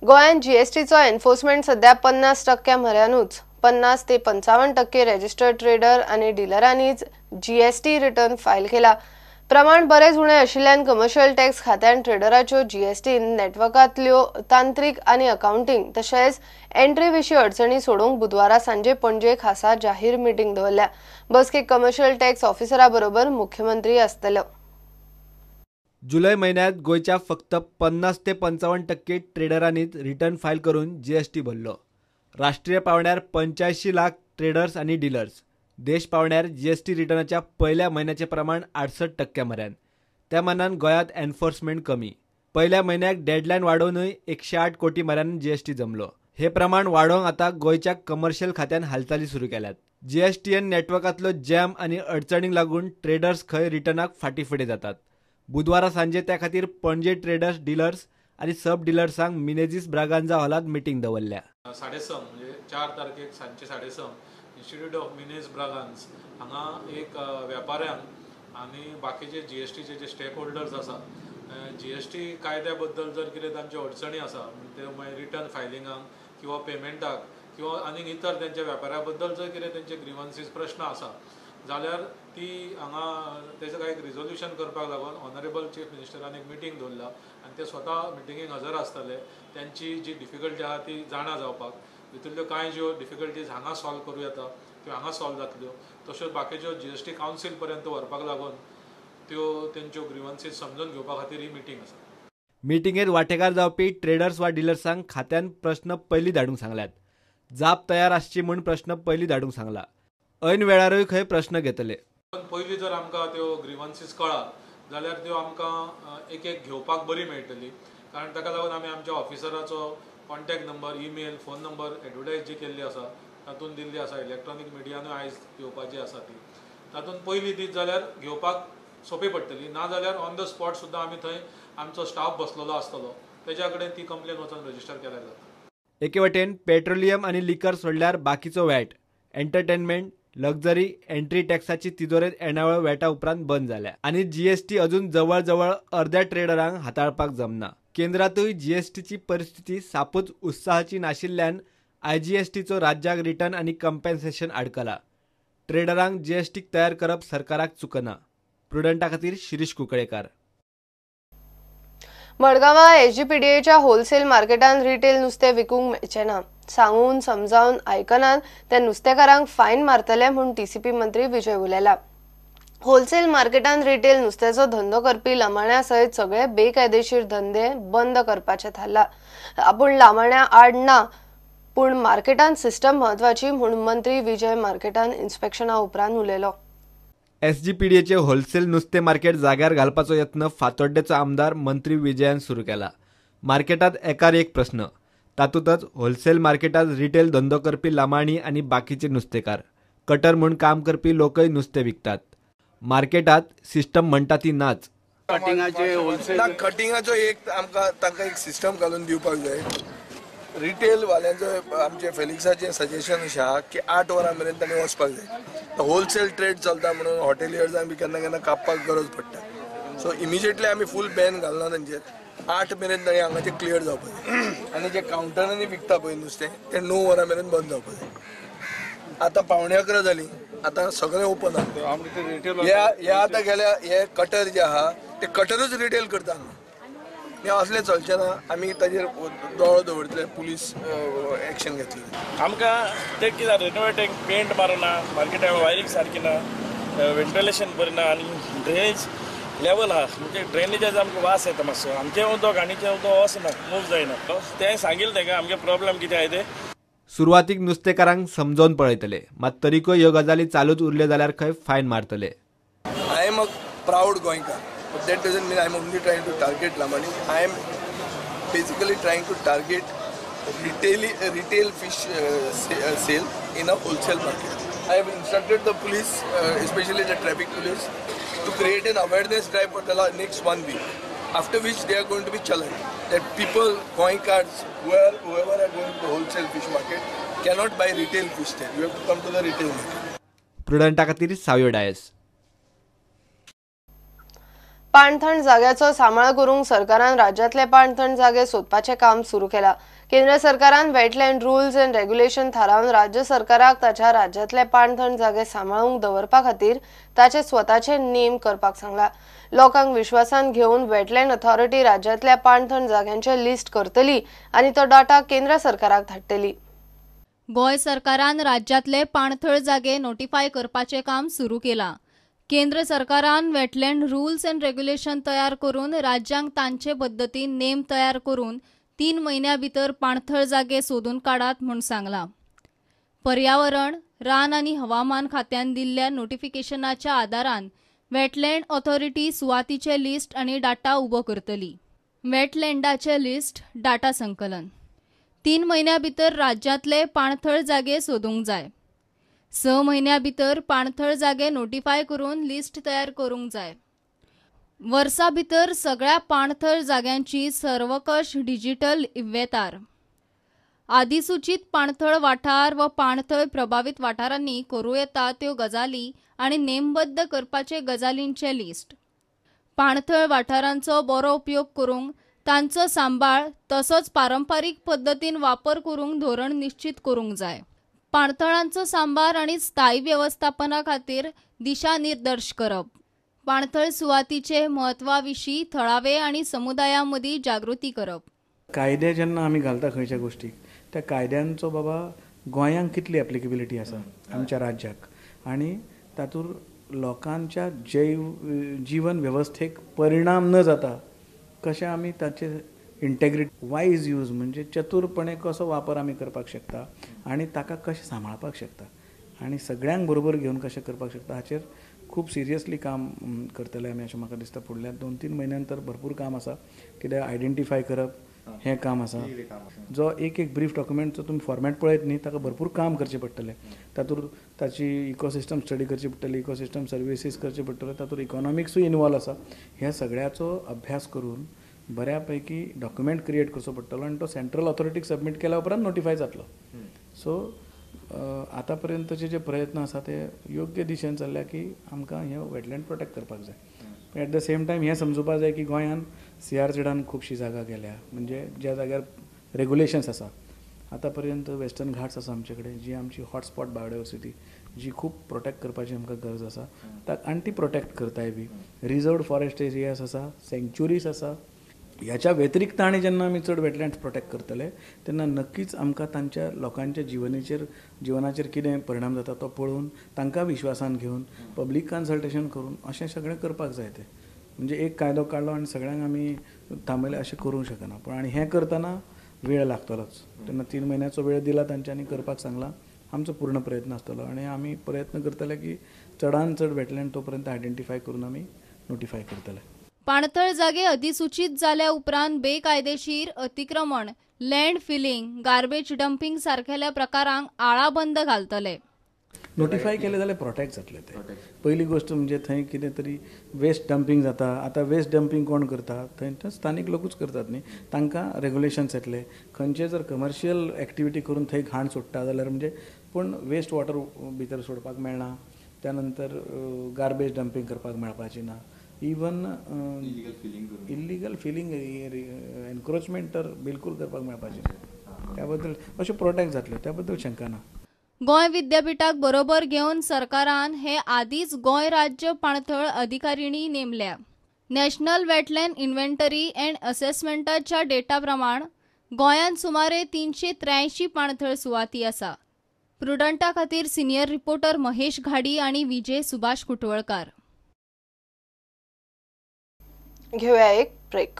गोंयांत जीएसटीचो एन्फोर्समेंट सध्या 50% म्हऱ्यानूच 50 ते 55% रजिस्टर्ड ट्रेडर आनी डिलरांनीच जीएसटी रिटर्न फायल केला. प्रमाण बरेच उणें आशिल्ल्यान कमर्शियल टॅक्स खात्यान ट्रेडराच्यो जीएसटी नेटवर्कांतल्यो तांत्रिक आनी अकाउंटिंग तशेंच एंट्री विशीं अडचणी सोडोवंक बुधवारा सांजे पणजे खासा जाहीर मिटींग दवरल्या. बसकेक कमर्शियल टॅक्स ऑफिसरा बरोबर मुख्यमंत्री आसतले. जुलय म्हयन्यांत गोंयच्या फक्त 50 ते 55% ट्रेडरांनीच रिटर्न फायल करून जीएसटी भरलो. राष्ट्रीय पांवड्यार 85 लाख ट्रेडर्स आनी डिलर्स. देश पांवड्यार जीएसटी रिटर्नाच्या पयल्या म्हयन्याचें प्रमाण 68% म्हऱ्यान. त्या मानान गोंयांत एन्फोर्समेंट कमी. पयल्या म्हयन्याक डेडलायन वाडोवनूय 108 कोटी म्हऱ्यान जीएसटी जमलो. हे प्रमाण वाडोवंक आतां गोंयच्या कमर्शियल खात्यान हालचाली सुरू केल्यात. जीएसटीएन नेटवर्कांतलो जॅम आनी अडचणींक लागून ट्रेडर्स खंय रिटर्नाक फाटीं फुडें जातात. बुधवारा सांजे त्या खातीर पणजे ट्रेडर्स, डिलर्स आनी सब डिलर्सांक मिनेझीस ब्रागांझा हॉलांत मिटींग दवरल्या. 6:30 म्हणजे 4 तारखेक सांजचे 6:30 इन्स्टिट्यूट ऑफ मिनेझ ब्रागांझ हांगा एक वेपाऱ्यांक आनी बाकीचे जीएसटीचे जे स्टेक होल्डर्स आसा, जीएसटी कायद्या बद्दल जर कितें तांच्यो अडचणी आसा, ते मागीर रिटर्न फायलिंगाक किंवा पेमेंटाक किंवा आनीक इतर तेंच्या वेपाऱ्या बद्दल जर कितें तेंचे ग्रिवन्सीस प्रश्न आसा जाल्यार ती हांगा तेजो कांय एक रिजोल्युशन करपाक लागून ऑनरेबल चीफ मिनिस्टरान एक मिटींग दवरला आनी ते स्वता मिटिंगेक हजर आसतले. तेंची जी डिफिकल्टी आहा ती जाणा जावपाक, भितरल्यो कांय ज्यो डिफिकल्टीज हांगा सॉल्व करूं येता त्यो हांगा सॉल्व जातल्यो, तश्योच बाकीच्यो जीएसटी कावन्सील पर्यंत व्हरपाक लागून त्यो तेंच्यो ग्रिवन्सीज समजून घेवपा खातीर ही मिटींग आसा. मिटिंगेत वांटेकार जावपी ट्रेडर्स वा डिलर्सांक खात्यान प्रस्न पयलीं धाडूंक सांगल्यात. जाप तयार आसची म्हूण प्रस्न पयलीं धाडूंक सांगला. ऐन वेळारूय खंय प्रस्न घेतले. पयलीं जर आमकां त्यो ग्रिवन्सीज कळत जाल्यार त्यो आमकां एक एक घेवपाक बरी मेळटली, कारण ताका लागून आमी आमच्या ऑफिसराचो contact number, email, phone number advertise जी केल्ली आसा तातूंत दिल्ली आसा. इलेक्ट्रॉनीक मिडियानूय आयज येवपाची आसा ती, तातूंत पयलीं दीत जाल्यार घेवपाक सोंपी पडटली. ना जाल्यार ऑन the spot सुद्दां आमी थंय आमचो स्टाफ बसलेलो आसतलो, तेज्या कडेन ती कंप्लेन वचून रजिस्टर केल्यार जाता. एके वटेन पेट्रोलियम आनी लिकर सोडल्यार बाकीचो वॅट, एंटरटेनमेंट, लक्झरी एंट्री टॅक्साची तिजोरेंत येणावळ वॅटा उपरांत बंद जाल्या आनी जीएसटी अजून जवळ जवळ अर्द्या ट्रेडरांक हाताळपाक जमना. केंद्रांतूय जीएसटीची परिस्थिती सापूच उत्साहाची नाशिल्ल्यान आयजीएसटीचो राज्याक रिटर्न आनी कंपेन्सेशन आडकला. ट्रेडरांक जीएसटीक तयार करप सरकाराक चुकना. प्रुडंटा खातीर शिरीष कुंकळेकार. मडगांवां एसजीपीडीएच्या होलसेल मार्केटान रिटेल नुस्तें विकूंक मेळचें ना. सांगून समजावन आयकनात त्या नुस्तेकारांक फायन मारतले म्हूण टीसीपी मंत्री विजय उलयला. होलसेल मार्केटान रिटेल नुस्त्याचो धंदो करपी लमाण्या सयत सगळे बेकायदेशीर धंदे बंद करपाचे थारला. आपूण लमाण्या आड ना, पूण मार्केटान सिस्टम म्हत्वाची म्हूण मंत्री विजय मार्केटान इन्स्पेक्शना उपरांत उलयलो. एसजीपीडीएचे होलसेल नुस्तें मार्केट जाग्यार घालपाचो यत्न फातोड्डेचो आमदार मंत्री विजयान सुरू केला. मार्केटात एकार एक प्रस्न, तातूंतच होलसेल मार्केटात रिटेल धंदो करपी लमाणी आनी बाकीचे नुस्तेकार, कटर म्हूण काम करपी लोकय नुस्तें विकतात. मार्केटात सिस्टम म्हणटा ती नाच. कटिंगाचो एक आमकां तांकां एक सिस्टम घालून दिवपाक जाय. रिटेल वाल्यांचो आमचे फेलिक्साचें सजेशन अशें आहा की 8 वरां मेरेन तांणी वचपाक जाय. होलसेल ट्रेड चलता म्हणून हॉटेलियर्सांक बी केन्ना केन्ना कापपाक गरज पडटा. सो इमिजिएटली आमी फूल बॅन घालना तांचेर. 8 मेरेन तांणी हांगाचें क्लियर जावपाक जाय आनी जे कावंटरांनी विकता पळय नुस्तें तें 9 वरां मेरेन बंद जावपाक जाय. आतां 10:45 जालीं, आतां सगळें ओपन आहा. हे आतां गेल्या हे कटर जे आहा ते कटरूच रिटेल करता हांगा. हें असलें चलचें ना. आमी ताजेर दोळो दवरतले, पुलीस एक्शन घेतले. आमकां तें कितें रेनोवेटींग पेंट मारना, मार्केटाक वायरींग सारकी ना, वेंटिलेशन बरें ना आनी ड्रेनेज लेवल आहा, म्हणजे ड्रेनेजाचो आमकां वास येता मातसो. आमचें उदक घाणीचें उदक वचना, मूव जायना. तें सांगिल्लें तांकां आमगे प्रॉब्लम कितें आहा ते. सुरवातीक नुस्तेकारांक समजोवन पळयतले, मात तरीकय ह्यो गजाली चालूच उरल्यो जाल्यार खंय fine मारतले. I am a proud Goenkar, but that doesn't mean I am only trying to target Lamani. I am basically trying to target retail fish sale in a wholesale market. I have instructed the police, especially the traffic police, to create an awareness drive for the next 1 week, after which they are going to be challenged that people, Goenkars, whoever are going to the wholesale fish market cannot buy retail fish there. You have to come to the retail market. प्रुडंटा खातीर सावयो डायस. पाणथण जाग्याचो सांबाळ करूंक सरकारान राज्यांतले पाणथण जागे सोदपाचें काम सुरू केलां. केंद्र सरकारान वेटलँड रुल्स अँड रेग्युलेशन थारावन राज्य सरकाराक ताच्या राज्यांतले पाणथण जागे सांबाळूंक दवरपा खातीर ताचे स्वताचे नेम करपाक सांगला. लोकांक विश्वासान घेवन वेटलँड अथॉरिटी राज्यांतल्या पाणथण जाग्यांचे लिस्ट करतली आनी तो डाटा केंद्र सरकाराक धाडटली. गोंय सरकारान राज्यांतले पाणथळ जागे नोटिफाय करपाचें काम सुरू केलां. केंद्र सरकारान वेटलँड रुल्स अँड रेग्युलेशन तयार करून राज्यांक तांचे पद्दतीन नेम तयार करून 3 म्हयन्यां भितर पाणथळ जागे सोदून काडात म्हूण सांगलां. पर्यावरण, रान आनी हवामान खात्यान दिल्ल्या नोटिफिकेशनाच्या आदारान वेटलँड ऑथॉरिटी सुवातीचें लिस्ट आनी डाटा उबो करतली. वेटलँडाचें लिस्ट डाटा संकलन 3 म्हयन्यां भितर राज्यांतले पाणथळ जागे सोदूंक जाय. 6 म्हयन्यां भितर पाणथळ जागे नोटिफाय करून लिस्ट तयार करूंक जाय. वर्सा भितर सगळ्या पाणथळ जाग्यांची सर्वकश डिजिटल इव्हेतार. अधिसूचित पाणथळ वाठार व पाणथळ प्रभावीत वाठारांनी करूं येता त्यो गजाली आनी नेमबद्ध करपाचे गजालींचें लिस्ट. पाणथळ वाठारांचो बरो उपयोग करूंक तांचो सांबाळ तसोच पारंपारीक पद्दतीन वापर करूंक धोरण निश्चित करूंक जाय. पाणथळांचो सांबार आनी स्थायी वेवस्थापना खातीर दिशानिर्देश करप. पाणथळ सुवातीचे म्हत्वा विशीं थळावे आनी समुदाया मदीं जागृती करप. कायदे जेन्ना आमी घालता खंयच्या गोश्टीक त्या कायद्यांचो बाबा गोंयांक कितली एप्लिकेबिलिटी आसा आमच्या राज्याक आनी तातूंत लोकांच्या जैव जीवन वेवस्थेक परिणाम न जाता कशें आमी ताचे इंटेग्रिटी वायज यूज म्हणजे चतुरपणे कसो वापर आमी करपाक शकता आनी ताका कशें सांबाळपाक शकता आनी सगळ्यांक बरोबर घेवन कशें करपाक शकता हाचेर खूब सिरियसली काम करतले आमी अशें म्हाका दिसता. फुडल्या 2-3 म्हयन्यान तर भरपूर काम आसा. कित्याक आयडेंटिफाय करप हें काम आसा. जो एक एक ब्रीफ डॉक्युमेंटचो तुमी फॉर्मेट पळयत न्ही ताका भरपूर काम करचें पडटलें. तातूंत ताची इकोसिस्टम स्टडी करची पडटली, इकोसिस्टम सर्विसीस करचे पडटले, तातूंत इकॉनॉमिक्सूय इनवॉल्व आसा. ह्या सगळ्याचो अभ्यास करून बऱ्या पैकी डॉक्युमेंट क्रिएट करचो पडटलो आनी तो सेंट्रल ऑथॉरिटीक सबमीट केल्या उपरांत नोटिफाय जातलो. सो आतां पर्यंतचे जे प्रयत्न आसा ते योग्य दिशेन चल्ल्या की आमकां हें वेटलँड प्रोटेक्ट करपाक जाय. एट the same time हें समजुपाक जाय की गोंयान सीआरझेडान खुबशी जागा गेल्या म्हणजे ज्या जाग्यार रेगुलेशन्स आसा. आतां पर्यंत वेस्टर्न घाट्स आसा आमचे कडेन जी आमची हॉटस्पॉट बायोडायवर्सिटी जी खूब प्रोटेक्ट करपाची आमकां गरज आसा आनी ती प्रोटेक्ट करताय बी. रिजर्वड फॉरेस्ट एरियाज आसा, सँक्चुरीज आसा. ह्याच्या व्यतिरिक्त आनी जेन्ना आमी चड वेटलँड्स प्रोटेक्ट करतले तेन्ना नक्कीच आमकां तांच्या लोकांच्या जिवनाचेर कितें परिणाम जाता तो पळोवन तांकां विश्वासान घेवन पब्लीक कन्सल्टेशन करून अशें सगळें करपाक जाय. तें म्हणजे एक कायदो काडलो आनी सगळ्यांक आमी थांबयले अशें करूंक शकना. पूण आनी हें करतना वेळ लागतलोच. तेन्ना 3 म्हयन्याचो वेळ दिला तांच्यांनी करपाक सांगलां. आमचो पूर्ण प्रयत्न आसतलो आनी आमी प्रयत्न करतले की चडान चड वेटलँड तो पर्यंत आयडेंटिफाय करून आमी नोटिफाय करतले. पाणथळ जागे अधिसूचित जाल्या उपरांत बेकायदेशीर अतिक्रमण, लँड फिलिंग, गार्बेज डम्पिंग सारकेल्या प्रकारांक आळाबंद घालतले. नोटिफाय केले जाल्यार प्रोटेक्ट जातले ते. पयली गोश्ट म्हणजे थंय कितें तरी वेस्ट डम्पिंग जाता. आतां वेस्ट डम्पिंग कोण करता? थंय स्थानीक लोकूच करतात न्ही. तांकां रेगुलेशन्स येतले. खंयचे जर कमर्शियल एक्टिविटी करून थंय घाण सोडटा जाल्यार म्हणजे पूण वेस्ट वॉटर भितर सोडपाक मेळना, त्या नंतर गार्बेज डम्पिंग करपाक मेळपाची ना, इवन इल्लीगल फिलिंग एनक्रोचमेंट तर बिलकुल करपाक मेळपाचें ना. त्या बद्दल अशें प्रोटेक्ट जातलें त्या बद्दल शंका ना. गोंय विद्यापीठाक बरोबर घेवन सरकारान हे आदींच गोंय राज्य पाणथळ अधिकारिणी नेमल्या. नॅशनल वेटलँड इन्व्हेंटरी अँड असेसमेंटाच्या डेटा प्रमाण गोंयांत सुमारे 383 पाणथळ सुवाती आसा. प्रुडंटा खातीर सिनियर रिपोर्टर महेश घाडी आनी विजय सुभाष कुटवळकार. घेऊया एक ब्रेक.